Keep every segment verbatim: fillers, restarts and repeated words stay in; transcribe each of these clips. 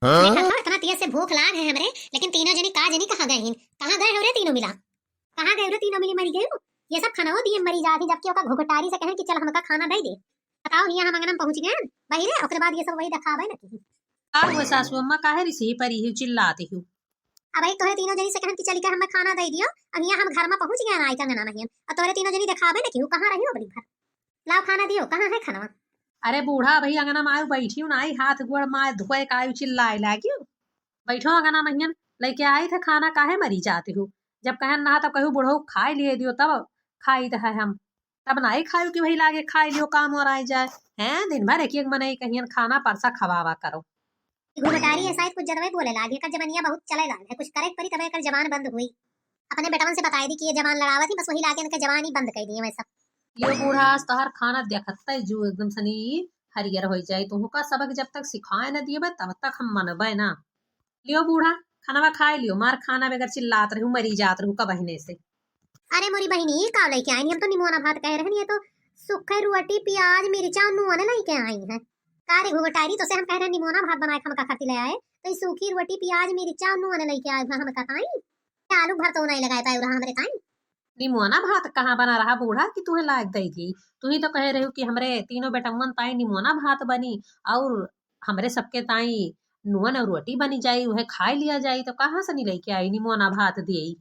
हाँ? देखा था, इतना तेज से भूख लाग है हमरे, लेकिन तीनों जनी का जनी कहाँ गए हिन? कहाँ गए हो रे तीनों मिला? कहाँ गए रे तीनों मिली, मरी गए हो? ये सब खाना वो दिए मरी जात ही, जबकि ओका घुघटारी से कहेन कि चल हमका खाना दे दे। बताओ, हियाँ हम अंगना में पहुँच गए बहिरे, ओकरे बाद ये सब वही देखावे न की। का हुआ सासू अम्मा, काहे रिसही परी ही, चिल्लाती हूँ? अब एक तोहरे तीनों जनी से कहन कि चली के हमें खाना दे दियो, अब हियाँ हम घर में पहुँच गए ना, आई अंगना में हियन, और तोहरे तीनों जनी देखावे न की, कहाँ रही हो बड़ी भर? लाओ खाना दियो, कहाँ है खाना? अरे बूढ़ा, अभी अंगना में आयु बैठी हूँ ना, आई हाथ गोड़ माय धोए का आयु चिल्लाए लागी। बैठो अंगना में हियन, लेके आई थे खाना, काहे मरी जाती हूँ? जब कहन ना तब कहू बूढ़ो खाए लिए दियो, तब खाई थे हम। तब नाई खायू कि वही लागे खाई लियो, काम और आए जाए। हैं, दिन भर एक एक मनई कहियन खाना परसा खवावा करो। घुघटारी है शायद, कुछ ज्यादा ही बोले लागे, एकर जबनिया बहुत चले लाग है, कुछ करे के परी तबे एकर जबान बंद हुई। अपने बेटवन से बताई दी कि ये जबान लड़ावत ही, बस वही लागे इनके जबान ही बंद कर दिए वैसा। यो बूढ़ा, आज तोहार खाना देखत है जो एकदम सनी हरियर हो जाए। तुहका सबक जब तक सिखाए न दिए तब तक हम मनबे ना। लियो बूढ़ा, खानवा खाए लियो, मार खाना बगैर चिल्लात रहू, मरी जात रहू का बहिने से। अरे मोरी बहिनी, ई का लेके आइन? हम तो निमोना भात कहे रहन, ये तो सूखे रोटी, प्याज, मिर्चा और नून लेके आई है। का रे घुघटारी, तो से हम कह रहे निमोना भात बनाए के हमका खातिर ले आए, तो ई सूखी रोटी, प्याज, मिर्चा और नून लेके आए हैं हमका ताई। ये आलू भर तो नहीं लगाए पाए रहा हमरे ताई। निमोना भात कहाँ बना रहा बूढ़ा कि तुहे लायक दे दी? तू ही तो कहे रहू कि हमरे तीनों बेटवन ताई निमोना भात बनी और हमरे सबके ताई नून और रोटी बनी जाई, उहे खाए लिया जाई। तो कहाँ से नहीं लेके आई निमोना भात दिए?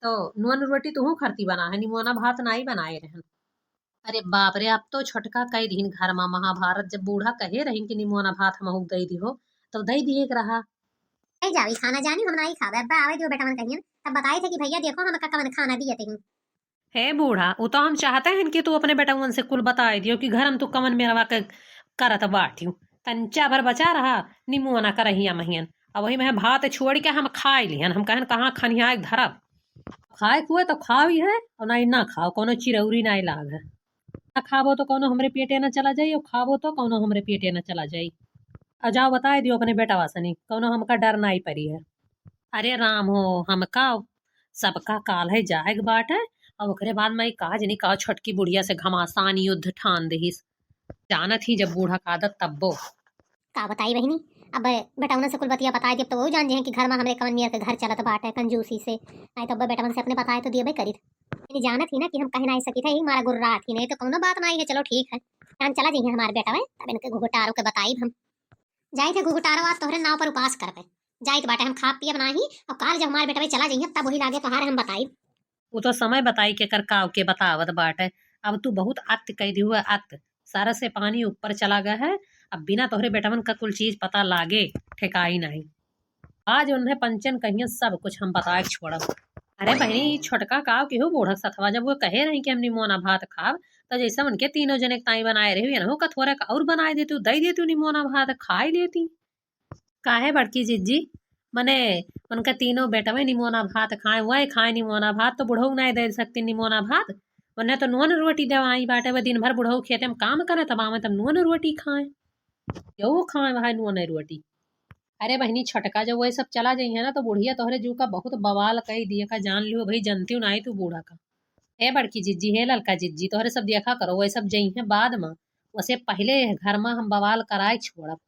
तो नून रोटी तुहू खरती बना है, निमोना भात नाई बनाए रहन। अरे बाप रे, अब तो छोटका कह दिहिन घर में महाभारत। जब बूढ़ा कहे रहिन कि निमोना भात हमहू दे दिहो, तो दे दिए के रहा। "ए जाओ, ई खाना जानी हम नाई खाबे, अब्बा आवे दियो बेटवन कहियन, तब बताई थे कि भैया देखो हमका कवन खाना दिए थे।" हे बूढ़ा, उ तो हम चाहते हैं कि तू अपने बेटवन से कुल बताए दियो कि घर में तू कवन मेरवा के करत बाटियो। तंचा भर बचा रहा, निमोना करहिया महियन। अब वही में भात छोड़ के हम खाए लिहन, हम कहन कहाँ खनिया एक धरब। खाए कुए तो खाओ ही है, और ना, ना खाओ, कोनो चिरौरी ना लाग है। ना खाबो तो कौनो हमरे पेटे न चला जाई, और खाबो तो कौनो हमरे पेटे न चला जाई। आ जाओ बताए दियो अपने बेटवा सनी, कौनो हमका डर नाई परी है। अरे राम हो, हमका सबका काल है जाए के बाटे, और ओकरे बाद में का जनी का छोटकी बुढ़िया से घमासान युद्ध ठान देहिस। जानत ही जब बूढ़ा का आदत तब्बो। का बताई बहिनी, अब बेटवन से कुल बतिया बताए देब तो वो जान जे हैं कि घर में हमरे कवन मियर के घर चलत बाटे कंजूसी से। नाई तो अब बेटवन से अपने बताए तो दियबे करित। लेकिन जानत ही ना कि हम कहे नाई सकित है, यही मारा गुर्रात ही, नहीं तो कौनो बात नाई है। चलो ठीक है, जान चला जइहे हमारे बेटवे, तब इनके घुघटारो के बताइब हम। जाइत है घुघटारो, आज तोहरे नाव पर उपास करबे। जाइत बाटे हम खाब पियब नाही, और काल जब हमारे बेटवे चला जइहे तब वही लागे तोहारे हम बताइब। वो तो समय बताई के कर काव के बतावत बाटे। अब तू बहुत अत कह दी हुआ अत, सर से पानी ऊपर चला गया है। अब बिना तोहरे बेटवन का कुल चीज पता लागे ठेकाई नहीं। आज उन्हें पंचन कहियन सब कुछ हम बताए के छोड़ब। अरे बहिनी, ई छोटका काव केहू बूढ़क सथवा, जब वो कहे रही कि हम निमोना भात खाब, तो जैसे उनके तीनों जने के ताई बनाए रही, इनहू का थोड़ा का और बनाए देतू, दे देतू निमोना भात, खाए लेती। काहे बड़की जिज्जी, मने उनका तीनों बेटवे निमोना भात खाए, वह खाए निमोना भात, तो बुढ़ऊ नहीं दे सकती निमोना भात। उन्हें तो नून रोटी देवाई बाटे, वह दिन भर बुढ़ऊ खेते में काम करे, तब आवे तब नून रोटी खाए, यो खाए वह नून रोटी। अरे बहिनी, छोटका जब वही सब चला जइहे ना, तो बुढ़िया तोहरे जू का बहुत बवाल कई दिए का, जान लियो भाई, जनती नाई तू बूढ़ा का। हे बड़की जिज्जी, हे ललका जिज्जी, तोहरे सब देखा करो, वही सब जइहे बाद में, वसे पहले घर में हम बवाल कराए छोड़ब।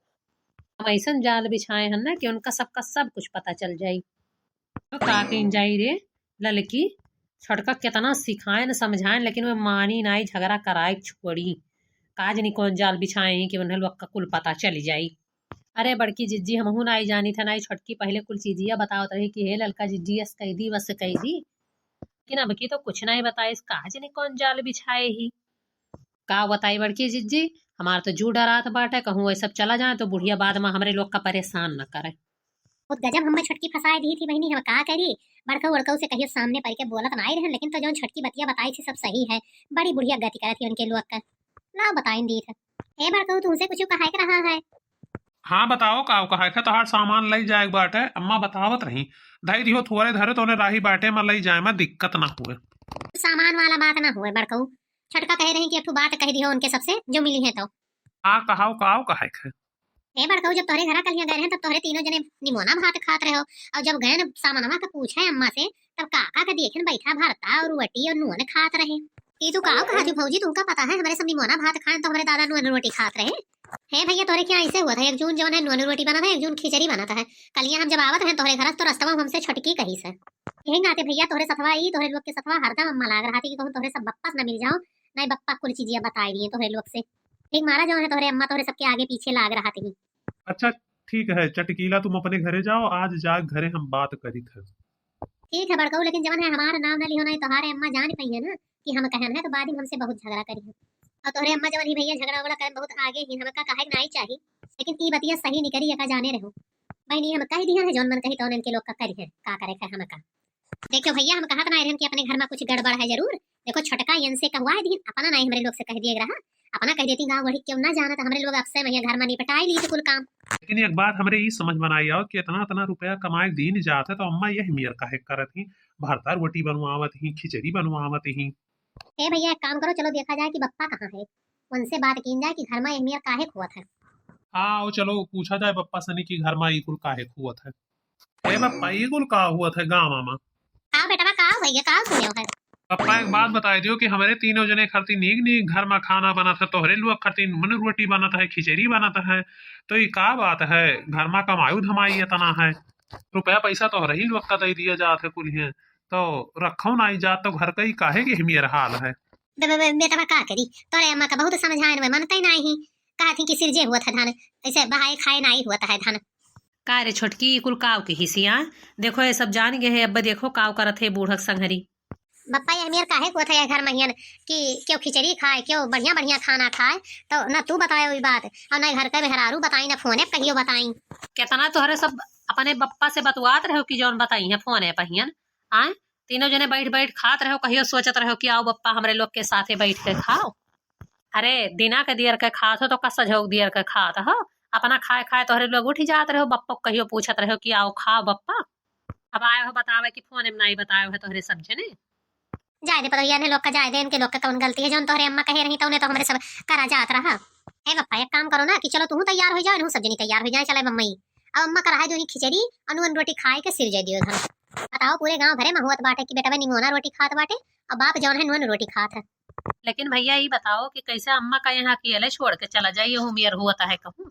हम ऐसन जाल बिछाए हन ना कि उनका सबका सब कुछ पता चल जाई। तो का कइन जाई रे ललकी, छोटका कितना सिखाएन समझाएन, लेकिन वे मानी नाई, झगड़ा कराए छोड़ी। का जनी कौन जाल बिछाए हैं कि उन्हें लोग का कुल पता चल जाई। अरे बड़की जिज्जी, हमहू नाई जानी थे, नाई छोटकी पहले कुल चीजिया बतावत रही कि हे ललका जिज्जी, अस कह दी, वस कह दी, लेकिन अब की तो कुछ नाई बताइस, का जनी कौन जाल बिछाए ही। का बताई बड़की जिज्जी, हमार तो जू डरात बाटे, कहूँ वही सब चला जाए तो बुढ़िया बाद में हमरे लोग का परेशान न करे। बहुत गजब हमें छोटकी फंसाए दी थी बहिनी, हम का करी? बड़कऊ वड़कऊ से कहियो सामने पड़ के बोलत नाई रहन, लेकिन तो जौन छोटकी बतिया बताई थी सब सही है। बड़ी बुढ़िया गति करत थी उनके लोग का। लाओ बताइन दी था। ए बड़कऊ, तुमसे कुछ कहा के रहा है? हाँ बताओ, का कहा है? तोहार सामान लई जाए के बाटे, अम्मा बतावत रही, धई दिहो थोड़े धरे तो उन्हें राही बाटे में लई जाए में दिक्कत ना हुए। सामान वाला बात ना हुए बड़कऊ, छोटका कहे रही कि एक ठो बात कह दिहो उनके सबसे जो मिली है तो। हाँ कहाओ, काओ कहा है? ए बड़कऊ, जब तोहरे घरा कलिया गए रहे तब तोहरे तीनों जने निमोना भात खात रहे हो, और जब गए न सामानवा के पूछे अम्मा से, तब काका के देखे न बैठा भरता और रोटी और नून खात रहे। ई तू काओ कहा थी भौजी, तुमका पता है हमारे सब निमोना भात खाए तो हमारे दादा नून रोटी खात रहे। हे भइया, तोहरे क्या ऐसे हुआ था, एक जून जौन है नून रोटी बना था, एक जून खिचड़ी बना था। कलिया हम जब आवत हैं तोहरे घर, तो रस्तवा में हमसे छोटकी कही से। यही नाते भइया, तोहरे सथवा ई, तोहरे लोग के सथवा हरदम अम्मा लाग रहा थी कि कहूँ तोहरे सब बप्पा से न मिल जाओ, नहीं बप्पा कुल चीजिया बताए दिए तोहरे लोग से। ठीक मारा जौन है तोहरे अम्मा तोहरे सबके आगे पीछे लाग रहा थी। अच्छा, ठीक है चटकीला, तुम अपने घरे जाओ, आज जाके घरे हम बात करी थे। ठीक है बड़कऊ, लेकिन जवन है हमार नाम न लिहो, नहीं तोहारे अम्मा जान पई है ना कि हम कहन है, तो बाद में हमसे बहुत झगड़ा करी है। और तोहरे अम्मा जवन ही भइया झगड़ा वगड़ा करे बहुत आगे ही, हमका कहे के नहीं चाही, लेकिन ई बतिया सही निकरी एका जाने रहो। बहनी हम कह दिया है जौन मन कही तौन इनके लोग का करी है, का करे है हमका। देखो भइया, हम कहत ना रहन कि अपने घर में कुछ गड़बड़ है जरूर। देखो छोटका इनसे कहवाए दिन, अपना नहीं हमरे लोग से कह दिए रहा, अपना कह देती गाँव गढ़ी क्यों ना जाना, तो हमरे लोग आपसे में घर में निपटाई ली तो कुल काम। लेकिन एक बात हमरे ई समझ में ना आई आओ कि इतना, इतना रुपया कमाए के दिन जात है, तो अम्मा यह मेर काहे करत ही, भरता रोटी बनवावत ही, खिचड़ी बनवावत ही। ए भइया, एक काम करो, चलो देखा जाए कि बप्पा कहाँ है, उनसे बात कीन जाए कि घर में यह मेर काहे खुआत है। आओ चलो पूछा जाए बप्पा सनी कि घर में ई कुल काहे खुआत है। ए बप्पा, ई कुल का हुआ था गाँव में? का बेटवा, का भइया, का सुने है? बप्पा, एक बात बताई दियो कि हमरे तीनों जने खरती नीक नीक घर में खाना बनत है, तोहरे लोग खरती नून रोटी बनत है, खिचड़ी बनत है, तो ई का बात है? घर में कमाई धमाई इतना है, रुपया पैसा तोहरे ही लोग का दे दिया जात है कुल है, तो रखो ना जात तो घर का ही काहे के हमियर हाल है। बे-, बे-, बे-, बेटवा का करी, तोरे अम्मा का बहुत समझाएन, वे मनते नहीं, कहा थी कि सिरजे हुआ था धान, ऐसे बहाए खाए नहीं हुआ था है धान। का रे छोटकी, ई कुल काव के हिसिया? देखो, ये सब जान गए है, अब देखो काव करत है बूढ़क संघरी। बप्पा, ये हमियर काहे को था ये घर महियन कि क्यों खिचड़ी खाए, क्यों बढ़िया बढ़िया खाना खाए, तो ना तू बताए वही बात, और ना घर के मेहरारू बताई, ना फोने पे कहियो बताई। कितना तोहरे सब अपने बप्पा से बतवात रहो कि जौन बताई है फोने पहियन, आए तीनों जने बैठ बैठ खात रहो, कहियो सोचत रहो कि आओ बप्पा हमरे लोग के साथे बैठ के खाओ। अरे, दिना के दियर के खात हो तो का सझौक दियर के खात हो? अपना खाए खाए तोहरे लोग उठ जात रहो, बप्पा को कहियो पूछत रहो कि आओ खाओ बप्पा। अब आए हो बतावे कि फोन में नहीं बताए हो तोहरे सब जने। जाए दे पतोहिया ने लोग का, जाए दे इनके लोग का, कौन गलती है? जौन तोहरे अम्मा कहे रही तो उन्हें तो हमरे सब करा जात रहा। ए बप्पा, एक काम करो ना कि चलो तू तैयार हो जाओ, इनहू सब जनी तैयार हो जाए, चले बम्मई। अब अम्मा का रहा जो ही खिचड़ी और नून रोटी खाए के सिर जाए दियो धन। बताओ, पूरे गांव भरे में हुआ बाटे कि बेटवा निमोना रोटी खात बाटे और बाप जौन है नून रोटी खात है। लेकिन भइया, ई बताओ कि कैसे अम्मा का यहाँ अकेले छोड़ के चला जाइए, उमियर हुआ है कहूँ।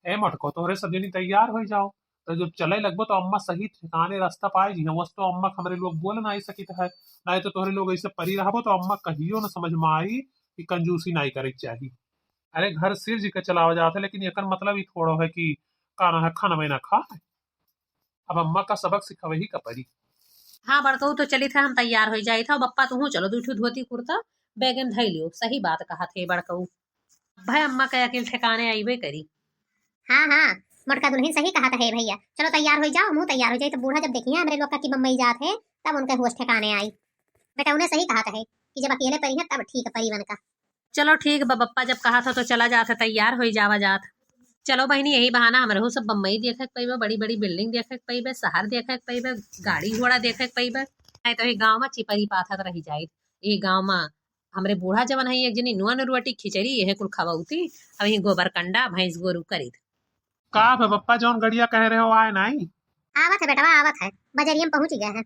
ए मटको, तोहरे सब जनी तैयार हो जाओ, तो जब चले लगबो तो अम्मा सही ठिकाने रास्ता पाए जी। वस तो अम्मा के हमरे लोग बोल ना आई सकित है, नहीं तो तोहरे लोग ऐसे परी रहबो तो अम्मा कहियो न समझ में आई कि कंजूसी नहीं करे के चाही। अरे, घर सिर जी के चलावा जात है, लेकिन एकर मतलब ई थोड़ो है कि का ना है, खाना में ना खा। अब अम्मा का सबक सिखावे ही का पड़ी। हाँ बड़कऊ, तो चली था, हम तैयार हो जाई था। बप्पा, तू चलो, दू ठो धोती कुर्ता बैग में धई लियो। सही बात कहा थे बड़कऊ, भाई अम्मा के अकिल ठिकाने आईबे करी। हाँ हाँ, मोटका दुल्हन सही कहा था है भइया। चलो तैयार हो जाओ, मुँह तैयार हो जाई, तो बूढ़ा जब देखिए हमरे लोग का कि बम्बई जात है, तब उनके होश ठिकाने आई। बेटा, उन्हें सही कहा था है कि जब अकेले परी है तब ठीक परी बन का। चलो ठीक बा बप्पा, जब कहा था तो चला जात है, तैयार हो जावा जात। चलो बहिनी, यही बहाना हमरहू सब बम्बई देखे के पइबे, बड़ी बड़ी बिल्डिंग देखे के पइबे, शहर देखे के पइबे, गाड़ी घोड़ा देखे के पइबे। नहीं तो ये गाँव में चिपरी पाथत रही जाइत। ये गाँव में हमरे बूढ़ा जवन है, एक जनी नून रोटी खिचड़ी यह कुल खवौती, अब ये गोबर कंडा भैंस गोरू करीत। का बे बप्पा, जौन गड़िया कहे रहे हो आए नहीं? आवत है बेटवा, आवत है, बजरिया में पहुँच गया है।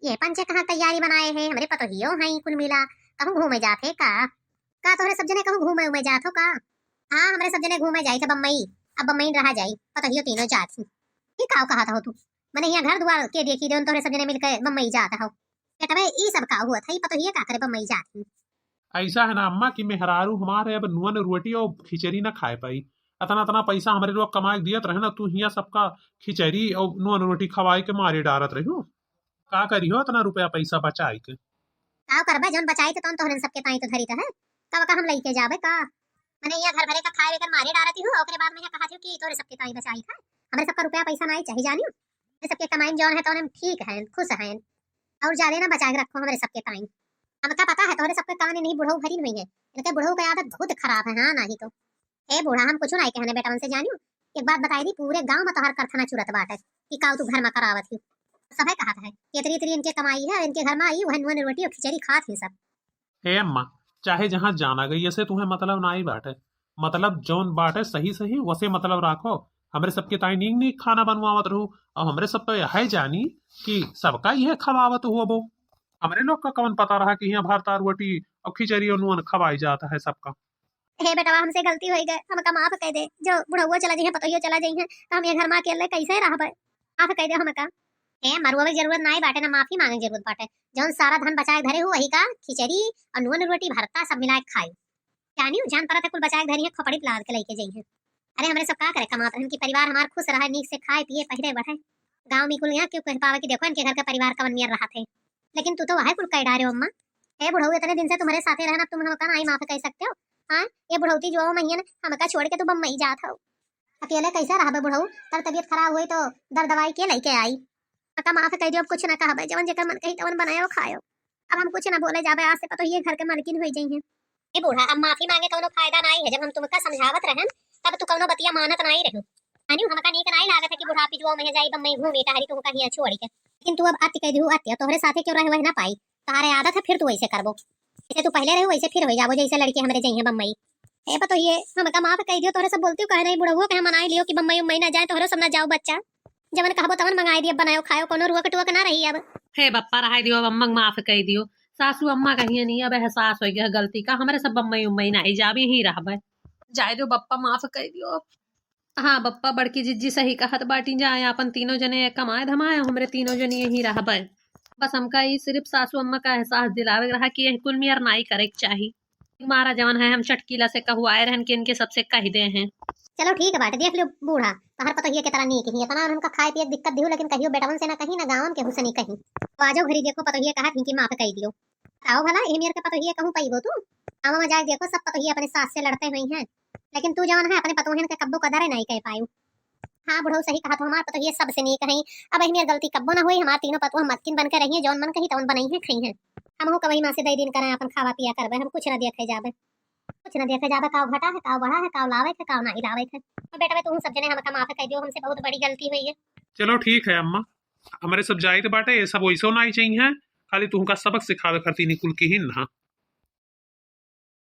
ये पंचे कहाँ तैयारी बनाए है, हमरे पतोहियो हैं कुल मिला, कहूँ घूमे जात है का? का तोहरे सब जने कहूँ घूमे उमे जात हो का? हाँ, हमरे सब जने घूमे जाई थे बम्बई, अब बम्बई रहा जाई, पतोहियो तीनों जात ही। ये काव कहा था हो तू? मने यहाँ घर दुआर के देखी देवन, तोहरे सब जने मिलके बम्बई जात हो। बेटवे, ई सब का हुआ था, ई पतोहिए का करे बम्बई जात ही? ऐसा है ना अम्मा कि मेहरारू हमारे अब नून रोटी और खिचड़ी ना खाए पाई। अतना अतना पैसा हमरे लोग कमाए के दियत रहे ना, तू हियाँ सबका खिचड़ी और नून रोटी खवाए के मारे डारत रही हो। का करी हो अतना रुपया पैसा बचाए के? का करबे, जौन बचाई थे तौन तोहरे सबके ताई तो धरी तो है। कब का हम लइके जाबे का? मने यहाँ घर भरे का खाए बेकर मारे डारती हूँ, ओकरे बाद में यहाँ कहा थी कि तोरे सबके ताई बचाई था। हमरे सबका रुपया पैसा नहीं चाहिए जानियो। ये सबके कमाई जौन है तौन हम ठीक है, खुश हैं। और ज्यादा ना बचा के रखो हमरे सबके ताई। हमका पता है तोहरे सबके कान नहीं बुढ़ऊ भरी नहीं है। इनके बुढ़ऊ की आदत बहुत खराब है, हाँ नहीं तो। ए बूढ़ा, हम कुछ नहीं कहने बेटवन से जानियो। एक बात बताई दी, पूरे गांव में तोहार करथना चुरत बाटे कि काऊ तू घर में करावत ही। सबे कहत है कि इतरी इतरी इनके कमाई है, इनके घर में आई वह नून रोटी और खिचड़ी खात ही सब। ए अम्मा, चाहे जहाँ जाना गई, ऐसे तुम्हें मतलब ना ही बाटे। मतलब जौन बाटे सही सही वसे मतलब राखो। हमरे सबके ताई नीक नीक खाना बनवावत रहू, और हमरे सब तो यह जानी कि सबका यह खवावत हुआ बो। हमरे लोग का कौन पता रहा कि यहाँ भरता रोटी और खिचड़ी और नून खवाई जाता है सबका। हे बेटवा, हमसे गलती होइ गए, हमका माफ कइ दे। जो बुढ़उआ चला जइहें, पतोहियो चला जइहें, त हम ये घर मा अकेले कैसे रहबे? माफ कइ दे हमका। हे मरुआ के जरूरत नाई बाटे, ना माफी मांगे के जरूरत बाटे। जौन सारा धन बचाए धरे हो, वही का खिचड़ी और नून रोटी भरता सब मिलाए खाई। जानियो, जान परत है कुल बचाए धरी है, खोपड़ी पे लाद के लइके जइहें। अरे हमरे सब का करे, कमात रहन कि परिवार हमार खुश रहे, नीक से खाए पिए पहिरे बढ़े। गाँव में कुल यहाँ क्यों कह पावे कि देखो इनके घर का परिवार कवन नियर रहत है। लेकिन तू तो वह कुल कह डारे हो अम्मा। ए बुढ़ऊ, इतने दिन से तुम्हारे साथे रहन, अब तुम हमका नाई माफ कह सकते हो? हाँ, ये बुढ़ौती जो महियन हमका छोड़ के तू बम्बई जात हो। अकेले कैसे रहबे बुढ़ऊ? तब तबीयत खराब हुई तो दर दवाई के लइके आई। हमका माफ कह दियो, अब कुछ ना कहबे, जवन जेकर मन कही तवन बनायो खायो। अब हम कुछ ना बोले जाबे, आज से पतोहिए घर के मालकिन होइ जइहें। ए बूढ़ा, अब माफी मांगे कौनो फायदा नाई है, जब हम तुमका समझावत रहन तब तू कौनो बतिया मानत नाई रहू। अनिउ, हमका नीक नाई लागत है कि बुढ़ापी जुआ में जाई बम्बई घूमी टहरी तुमका हियाँ छोड़ के। लेकिन तू अब अति कह दिहू अति, अब तोहरे साथे क्यों रहे वह ना पाई। तोहरे आदत है फिर तू वैसे करबो, जैसे तू पहले रहे वैसे फिर हो जाबो, जैसे लड़के हमरे जइहें बम्बई। ए पतोहिए, हमका माफ कह दियो, तोहरे सब बोलती हूँ कहे नहीं बुढ़ऊ के हम मनाई लियो कि बम्बई उम्बई ना जाए, तोहरे सब ना जाओ बच्चा। जवन कहबो तवन मंगाई दियो, बनायो खायो, कौनो रुआ के टुआ के ना रही अब। हे बप्पा, रहाई दियो, अब अम्मा के माफ कह दियो। सासू अम्मा कहिए नहीं, अब एहसास हो गया गलती का, हमरे सब बम्बई उम्बई ना जाबे, यहीं रहबे। जाए दियो बप्पा, माफ कह दियो। हाँ बप्पा, बड़की जिज्जी सही कहत बाटी, जाए आपन तीनों जने कमाए धमाए, हमरे तीनों जने यहीं रहबे। बस हमका ई सिर्फ सासू अम्मा का एहसास दिलावे के रहा कि यह कुल मियर नाई करे के चाही। मारा जवन है, हम चटकीला से कहुआए रहन कि इनके सबसे कह दे हैं। चलो ठीक बाटे, देख लियो बूढ़ा, तोहर पतोहिया के तरह नीक ही, इतना उनका खाए पिए के दिक्कत दिहू, लेकिन कहियो बेटवन से ना कहीं, ना गाँवन केहू से नहीं कहीं। तो आजो घरी देखो पतोहिया कहत ही कि माफ कह दियो। बताओ भला, ए मेर के पतोहिया कहूँ पइबो तू? गाँव में जाए देखो, सब पतोहिया अपने सास से लड़ते हुई हैं, लेकिन तू जवन है अपने पतोहन के कब्बो कदर नहीं कह पायू। हाँ बुढ़ऊ सही कहत हो, हमार पतोहिया सबसे नीक है। अब एह मेर गलती कब्बो ना होई, हमार तीनों पतोह मलकिन बन के रही हैं, जौन मन कही तौन बनाई हैं खाई हैं। हमहू कवई माँ से दई दिन करें, अपन खावा पिया करबे, हम कुछ ना देखे जाबे, कुछ ना देखे जाबे, काव घटा है, काव बढ़ा है, काव लावे है, काव नाही लावे है। और बेटा, तू सब जने हमका माफ कह दियो, हमसे बहुत बड़ी गलती हुई है। चलो ठीक है अम्मा, हमरे सब जाइत बाटे, ये सब वैसो नाही चाहिए, खाली तुमका सबक सिखावे खातिर निकुल की ही ना।